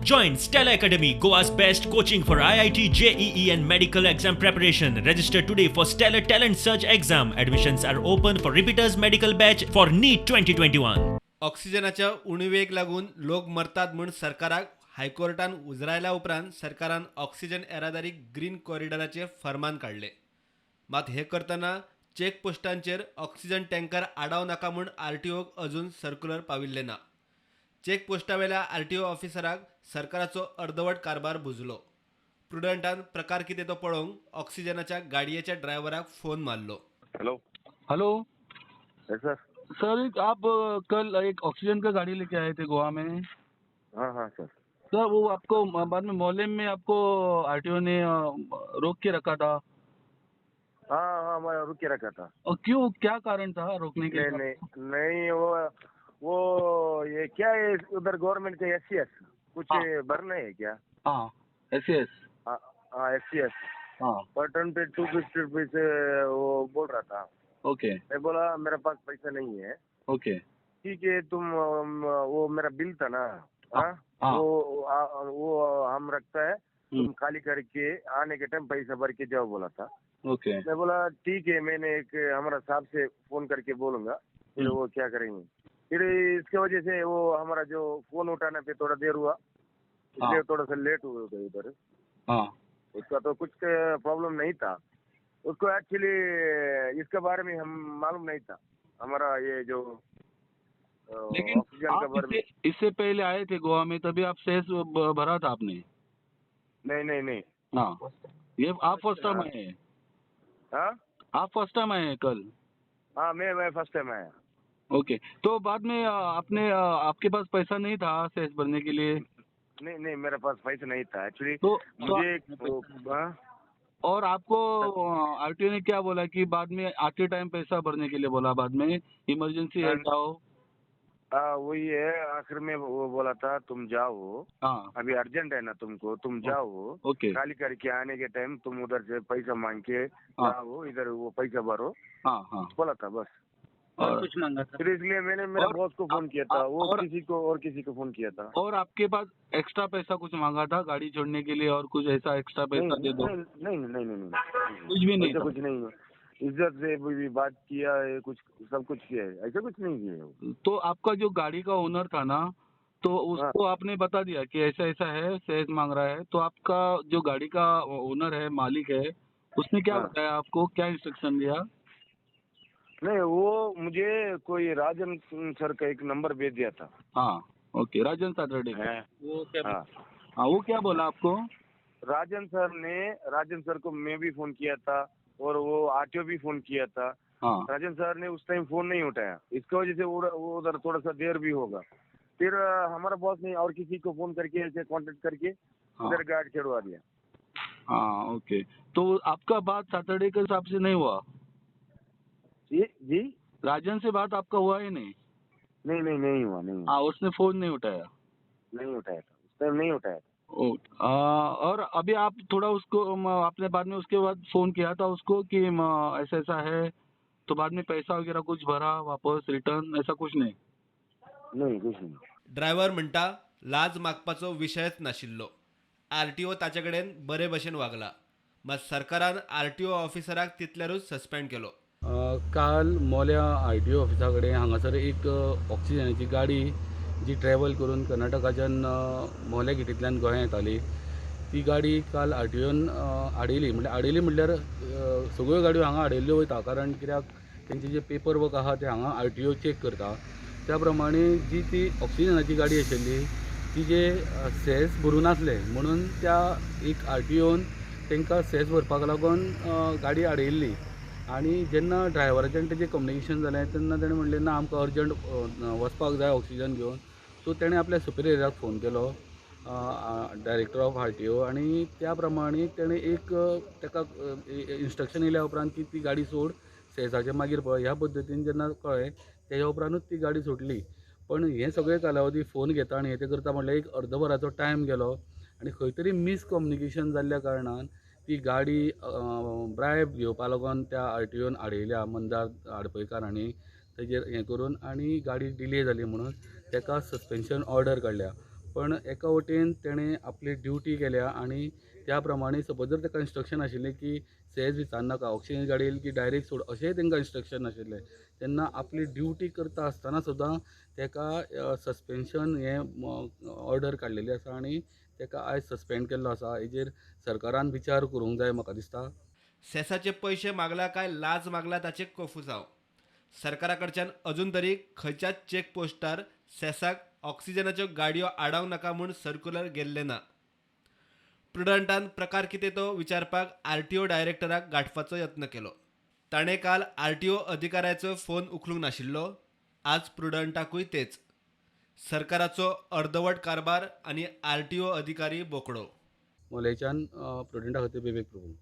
Join Stellar Academy, Goa's best coaching for IIT, JEE and medical exam preparation. Register today for Stellar Talent Search exam. Admissions are open for repeaters medical batch for NEET 2021. ऑक्सिजनाच्या उणिवेक लागून लोक मरतात म्हूण सरकाराक हायकोर्टान उजरायल्या उपरांत सरकारान oxygen येरादारी green कॉरिडॉराचें फर्मान काडलें. मात हें करतना चेक पोस्टांचेर ऑक्सिजन टँकर आडाव नाका म्हूण आरटीओक अजून सर्क्युलर पाविल्लें ना. चेक पोस्टावेल्या आरटीओ ऑफिसराक सरकाराचो अर्दवट कारभार बुजलो. प्रुडंटान प्रकार कितें तो पळोवंक ऑक्सिजनाच्या गाडयेच्या ड्रायव्हराक फोन मारलो. Hello. Hello yes sir. Sir, एक आप कल एक ऑक्सीजन का गाड़ी लेके आए थे गोवा में। हाँ हाँ सर। सर वो आपको बाद में मोलेम में आपको आरटीओ ने रोक के रखा था। हाँ हाँ, मैं रुक के रखा था। और क्यों, क्या कारण था रोकने के? नहीं नहीं नहीं, वो ये क्या है, उधर गवर्नमेंट के एस सी एस कुछ हाँ। भरना है क्या? हाँ, एस। हाँ हाँ, एस सी एस। हाँ। पर टन पे 250 रुपीज वो बोल रहा था। ओके। मैं बोला मेरे पास पैसा नहीं है। ओके। ठीक है तुम वो मेरा बिल था ना, हाँ हाँ। वो हम रखता है, तुम खाली करके आने के टाइम पैसा भर के जाओ बोला था। ओके। मैं बोला ठीक है, मैंने एक हमारा साहब से फोन करके बोलूंगा, फिर वो क्या करेंगे। फिर इसके वजह से वो हमारा जो फोन उठाने पे थोड़ा देर हुआ, इसलिए हाँ। थोड़ा सा लेट हुआ उधर। हाँ। उसका तो कुछ प्रॉब्लम नहीं था उसको, एक्चुअली इसके बारे में हम मालूम नहीं था हमारा ये जो लेकिन ऑक्सीजन का आप बारे में। इससे पहले आए थे गोवा में, तभी आप सेस भरा था आपने? नहीं नहीं नहीं। हाँ, ये आप फर्स्ट टाइम आए हैं? हाँ? आप फर्स्ट टाइम आए हैं कल? हाँ, मैं फर्स्ट टाइम आया। ओके, तो बाद में आपने आपके पास पैसा नहीं था सेस भरने के लिए? नहीं नहीं, मेरे पास पैसा नहीं था एक्चुअली। तो मुझे हाँ? और आपको आरटीओ ने क्या बोला कि बाद में आते टाइम पैसा भरने के लिए बोला, बाद में इमरजेंसी है जाओ? हाँ वही है, आखिर में वो बोला था तुम जाओ, हाँ। अभी अर्जेंट है ना तुमको, तुम जाओ। ओके। खाली करके आने के टाइम तुम उधर से पैसा मांग के जाओ, इधर वो पैसा भरो। हाँ हाँ, बोला था बस। और कुछ मांगा था फिर इसलिए मैंने मेरे बॉस को फोन किया था, वो किसी को और किसी को फोन किया था। और आपके पास एक्स्ट्रा पैसा कुछ मांगा था गाड़ी छोड़ने के लिए, और कुछ ऐसा एक्स्ट्रा पैसा दे दो? नहीं नहीं नहीं नहीं, कुछ भी नहीं, कुछ नहीं है। इज्जत से भी बात किया है, कुछ सब कुछ किया है, ऐसा कुछ नहीं किया है। तो आपका जो गाड़ी का ओनर था ना, तो उसको आपने बता दिया कि ऐसा ऐसा है, सेस मांग रहा है, तो आपका जो गाड़ी का ओनर है, मालिक है, उसने क्या बताया आपको, क्या इंस्ट्रक्शन दिया? नहीं, वो मुझे कोई राजन सर का एक नंबर भेज दिया था। हाँ ओके, राजन सैटरडे का। वो क्या? हाँ, वो क्या बोला आपको? राजन सर ने, राजन सर को मैं भी फोन किया था और वो आरटीओ भी फोन किया था। हाँ। राजन सर ने उस टाइम फोन नहीं उठाया, इसकी वजह से वो उधर थोड़ा सा देर भी होगा। फिर हमारा बॉस ने और किसी को फोन करके ऐसे कांटेक्ट करके उधर गार्ड चढ़वा दिया। हाँ ओके, तो आपका बात सैटरडे के हिसाब से नहीं हुआ? जी जी, राजन से बात आपका हुआ ही नहीं? नहीं नहीं नहीं हुआ, नहीं। हाँ, उसने फोन नहीं उठाया? नहीं उठाया था उस टाइम, नहीं उठाया था। और अभी आप थोड़ा उसको आपने बाद में उसके बाद फोन किया था उसको कि ऐसा ऐसा है, तो बाद में पैसा वगैरह कुछ भरा वापस रिटर्न, ऐसा कुछ नहीं? नहीं, कुछ नहीं। ड्रायव्हर म्हणटा लाज मागपाचो विशयच नाशिल्लो, आरटीओ ताचे कडेन बरे भशेन वागला, मात सरकारान आरटीओ ऑफिसराक तितल्यारूच सस्पेंड केलो. काल मोल्या आरटीओ ऑफिसा कडेन हांगासर एक ऑक्सिजनाची गाडी जी ट्रॅवल करून कर्नाटकाच्यान मोल्या गेटींतल्यान गोंयांत येताली, ती गाडी काल आरटीओन आडयली. म्हणल्यार आडयली म्हणल्यार सगळ्यो गाडयो हांगा आडयल्ल्यो वयता, कारण कित्याक तेंचे जे पेपर वर्क आहा ते हांगा आरटीओ चॅक करता. त्या प्रमाणे जी ती ऑक्सिजनाची गाडी आशिल्ली तिजे सेस भरूं नासले म्हणून त्या एक आरटीओन तांकां सेस भरपाक लागून गाडी आडयल्ली. आनी जेन्ना ड्रायव्हराचें आनी तेजें कम्युनिकेशन जालें तेन्ना तेणें म्हणलें ना आमकां अर्जंट वचपाक जाय ऑक्सिजन घेवन. सो तेणें आपल्या सुपिरियराक फोन केलो, डायरेक्टर ऑफ आरटीओ, आनी त्या प्रमाणे तेणें एक ताका इन्स्ट्रक्शन येयल्या उपरांत की ती गाडी सोड, सेसाचें मागीर पळय, ह्या पद्दतीन जेन्ना कळ्ळें तेज्या उपरांतूच ती गाडी सुटली. पण हें सगळें कालावधी फोन घेता आनी हें तें करता म्हणल्यार एक अर्द वराचो टायम गेलो आनी खंय तरी मिसकम्युनिकेशन जाल्ल्या कारणान ती गाडी ब्रायब घेवपा लागून त्या आरटीओन आडयल्या मंदार आडपयकार हांणी तेजेर हें करून, आनी गाडी डिले जाली म्हणून ताका सस्पेन्शन ऑर्डर काडल्या. पण एका वटेन तेणें आपली ड्युटी केल्या आनी त्या प्रमाणे सपोज जर ताका इन्स्ट्रक्शन आशिल्लें की सेज विचारनाका, ऑक्सिजन गाडी येयली की डायरेक्ट सोड, अशेंय तांकां इन्स्ट्रक्शन नाशिल्लें, तेन्ना आपली ड्युटी करता आसतना सुद्दां ताका सस्पेन्शन हें ऑर्डर काडलेली आसा आनी ताका आयज सस्पेंड केल्लो आसा. हेजेर सरकारान विचार करूंक जाय म्हाका दिसता. सेसाचे पयशे मागला काय लाच मागला ताचें कोफुसांव. सरकारा कडच्यान अजून तरी खंयच्याच चेक पोस्टार सेसाक ऑक्सिजनाच्यो गाडयो आडावंक नाका म्हूण सर्क्युलर गेल्लें ना. प्रुडंटान प्रकार कितें तो विचारपाक आरटीओ डायरेक्टराक गांठपाचो यत्न केलो. ताणें काल आरटीओ अधिकाऱ्याचो फोन उखलूंक नाशिल्लो. आज प्रुडंटाकूय तेच. सरकाराचो अर्दवट कारभार आनी आरटीओ अधिकारी बोकडो. मोलेच्यान प्रुडंटा खातीर विवेक प्रभू.